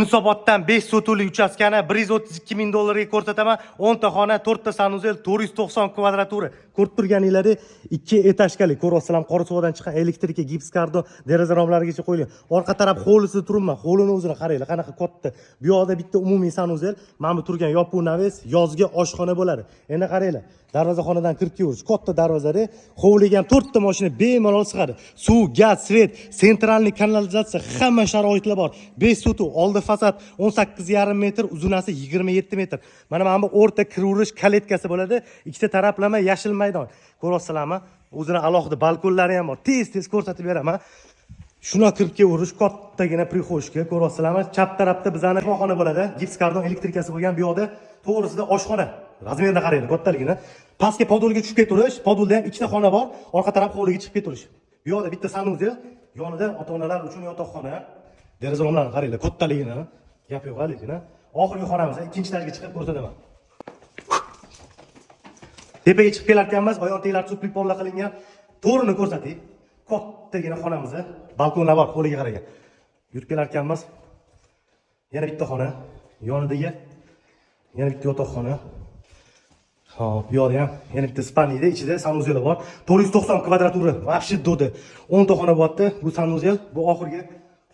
Yunusoboddan 5 sotixlik uchastkani 132 ming dollarga ko'rsataman. 10 ta xona, 4 ta санузел, 490 квадратура. Ko'rib turganinglardek 2 этажка li. Ko'ryapsizlar, Qorasuvodan chiqqan электрика, gips kardon, deraza romlarigacha qo'yilgan. Orqa taraf hovlisida turibman. Hovlini o'zini qaranglar, qanaqa katta. Bu yoqda bitta umumiy санузел, mana bu turgan yopiq навес, yozgi oshxona bo'ladi. Endi qaranglar, darvozaxonadan kirib kelaverish. Katta darvozada hovliga ham 4 ta mashina bemalol sig'adi. Suv, gaz, свет, центральный kanalizatsiya, hamma sharoitlar bor. 5 sotix, oldi fasad 18,5 metr, uzunasi 27 metr. Mana bu o'rta kiraverish калитка si bo'ladi. Ikkita taraflama yashil maydon. Ko'ryapsizlarmi? O'zini alohida balkonlari ham bor. Tez-tez ko'rsatib beraman. Shuna kirib kelaverish kattagina прихожка, ko'ryapsizlarmi? Chap tarafda bizani mehmonxona bo'ladi. Gips kardon электрика si bo'lgan bu yoqda to'g'risida oshxona. Размер ini qaranglar, kattaligini. Pastga подвал ga tushib ketaverish, подвал da ham ikkita xona bor. Orqa taraf hovliga chiqib ketaverish. Bu yoqda bitta санузел, yonida ota-onalar uchun yotoqxona. Deraza romlarini qaranglar, kattaligini. Gap yo'q lekin. Oxirgi xonamiz, ikkinchi этаж ga chiqib ko'rsataman. Tepaga chiqib kelarkanmiz, oyon teglar tupli pollar qilingan. To'rini ko'rsating. Kattagina xonamiz, balkonlar bor, hovliga qaragan. Yurib kelarkanmiz. Yana bitta xona, yonidagi yana bitta yotoqxona. Hop, bu yoqda ham yana bitta спальный da ichida санузел i bor. 490 квадратура, вообще doda. 10 ta xona bo'lyapti. Bu санузел, bu oxirgi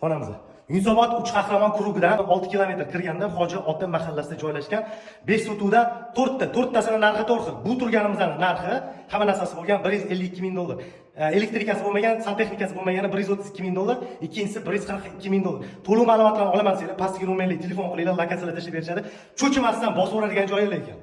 xonamiz. Yunusobod 3 qahramon круг idan 6 kilometr kirganda Hoji ota mahallasida joylashgan. 5 sotixda 4 ta, to'rttasini narxi to'rt xil. Bu turganimizning narxi hamma narsasi bo'lgan 152 ming dollar. Электрика si bo'lmagan, santexnikasi bo'lmagani 132 ming dollar, ikkinchisi 142 ming dollar. To'liq ma'lumotlarni olaman desanglar, pastki nomerga telefon qilinglar, lokatsiyalar tashlab berishadi. Cho'chimasdan bosib yuboradigan joyi lekin.